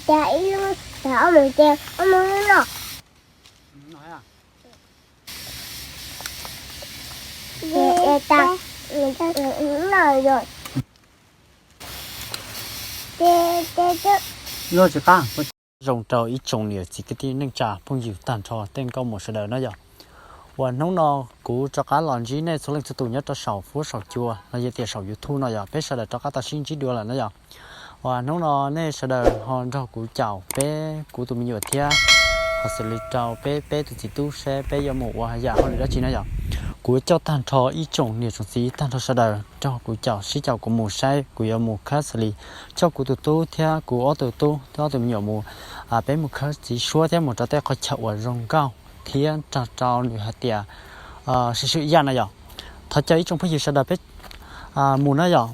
Cas ib lub, cas ob mus ces ob mus lub no. Ces tas, no yog. Ces, ces, ces. Zoo rau ib tsoom niam txiv kwv tij neej tsa phooj ywg tag nrho tej nkauj muam sawv daws no yog. Uas hnub no kuv rov qab los ntsib nej txhua leej txhua tus nyob rau saum fuab saum cua los yog tias saum YouTube no yog peb sawv daws rov qab tau sib ntsib dua lawm no yog. Uas hnub no nej sawv daws ho nrog kuv caum peb kuv tus me nyuam thiab ho xws li rau peb peb tus txiv tub seb peb yuav mus ua yam hauj lwm dab tsi no yog. Kuv coj tag nrho ib tsoom niam tsoom txiv tag nrho sawv daws nrog kuv caum sib caum kuv mus saib kuv yuav mus khawb xws li coj kuv tus tub thiab kuv ob tug tub thiab ob tug me nyuam mus, peb mus khawb txiv suab thiab mus rau tej qhov chaw uas zoo nkauj thiab nrog rau nws hais tias swm swm yam no yog. Thov caw ib tsoom phooj ywg sawv daws peb mus na yog.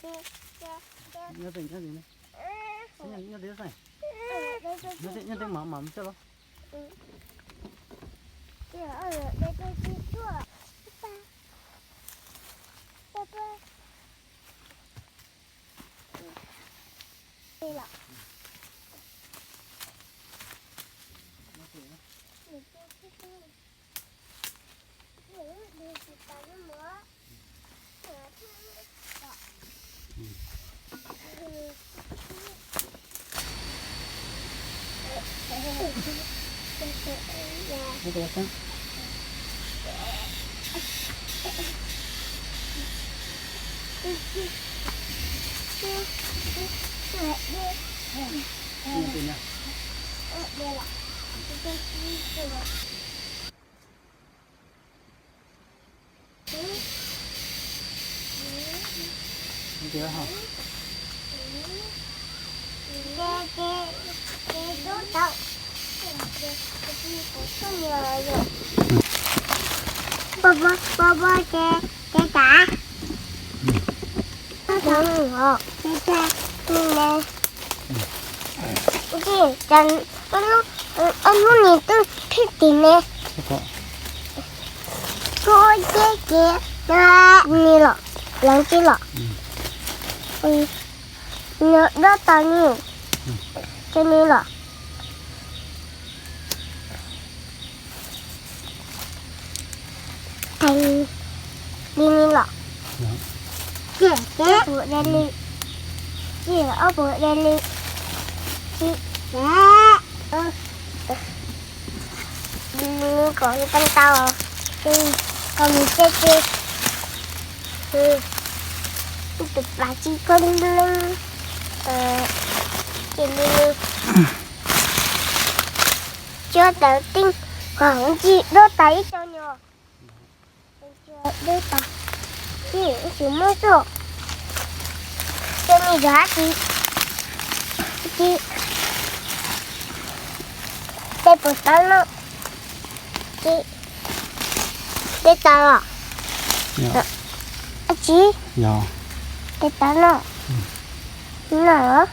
Nyob twj ywm, nyob twj ywm, nyob twj ywm, nyob twj ywm, mam mam coj los. Pab pab pab ces ces tas. Pab pab ces ces ces ces lub hnub nim twb thib tim ne. Kuv ces ces ni los, leev tib los. Nws dab tas ni, ces ni los. Li ni los. Ces ces puas de li, ces ob puas de li, ces ces kom li pab tau, ces kom mus ces ces tus pas tsis koj li, ces li ni. Cuab tawm tij, kom tsis dab tas ib co nyuag. Dab tas, tsis muab xwb. Ces nws yog dab tsi? Tsis, ces puas tau no? Tsis, ces tau los? Dab tsi? Ces tau no? No los?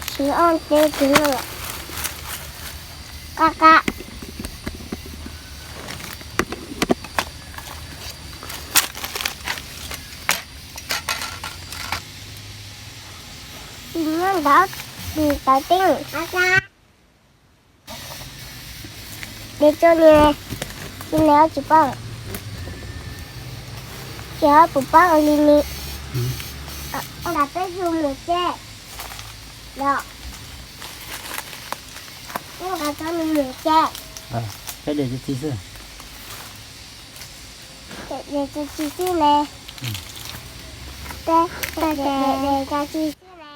Tsis ob ces tsis no los? Qab qab. Tsis nyob ntawd, tsis tawm tij. Qab qab. Dej tsau li, li ne tsis paub. Ces puas paub ua li ni? Nqa peb zus mus ces, los, nqa tau nws mus ces. Peb de tso tsis xwb. Peb de tso tsis xwb ne. Peb de tso tsis xwb ne.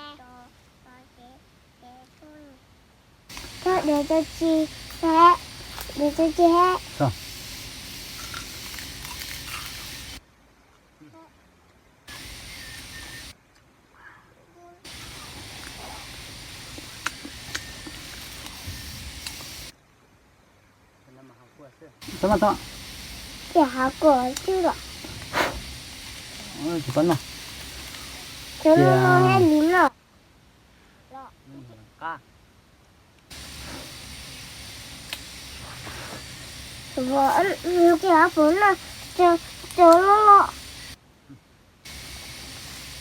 Koj de tso tsis, de tso tsis he. Tsis paub noj. Cov no no thiab li no. Ces ho puas noj, cov loj loj.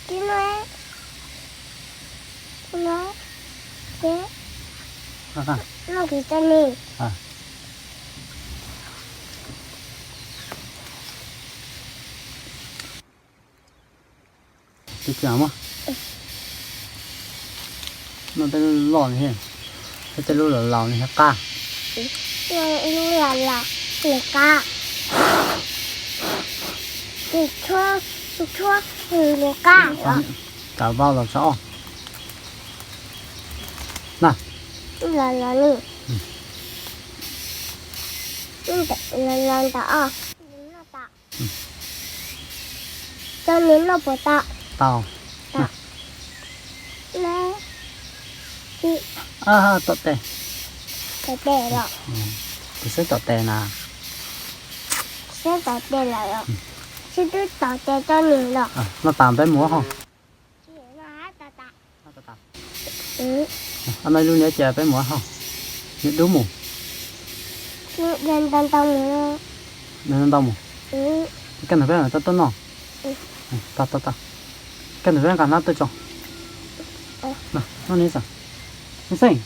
Tib no, no, ces noj kiag tso ni. Tsis tsis mas, noj tej lub loj no, tej lub laus laus no thiaj qab. Lub laus laus nws qab, nws tshuab, nws tshuab nws qab. Kav vau los tso na. Laus laus li, laus laus ntawm os. Cov nws noj puas tau? Tau. Tau. Neb, Tom tes. Tom tes los? Tus seb tom tes na. Seb tom tes lawm los? Seb twb tom tes rau nws los? No tas peb mus hauj. Ua no lub niam ces peb mus hauj. Niam dub mus. Ntau ntau mus. Ntau ntau mus. Koj nrog peb tau tuaj noj. Tau tau tau. Koj nrog peb nqa hnab tuaj tso. Noj ni xav. Xeej.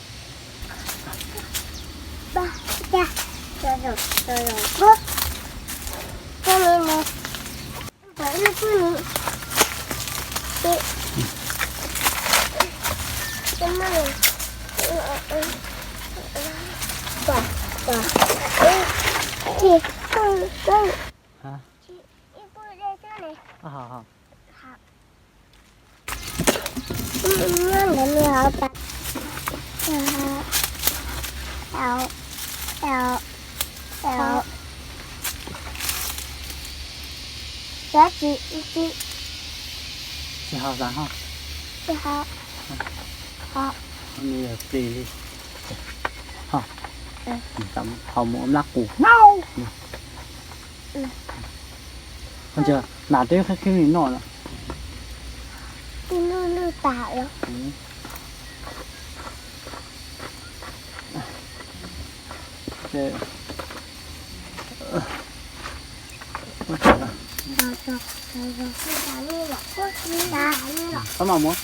Hab. Nyob ntawd nws hauv tas. Au, au, au. Tsis, tsis, tsis hauv tas ho. Tsis hauv. Ho. Nws yog plig li. Ho. Ho mus ua mlab qus. Nas twb qhib qhib li noj lawm. Twb lwj lwj tas lawm. Txhob maj muab.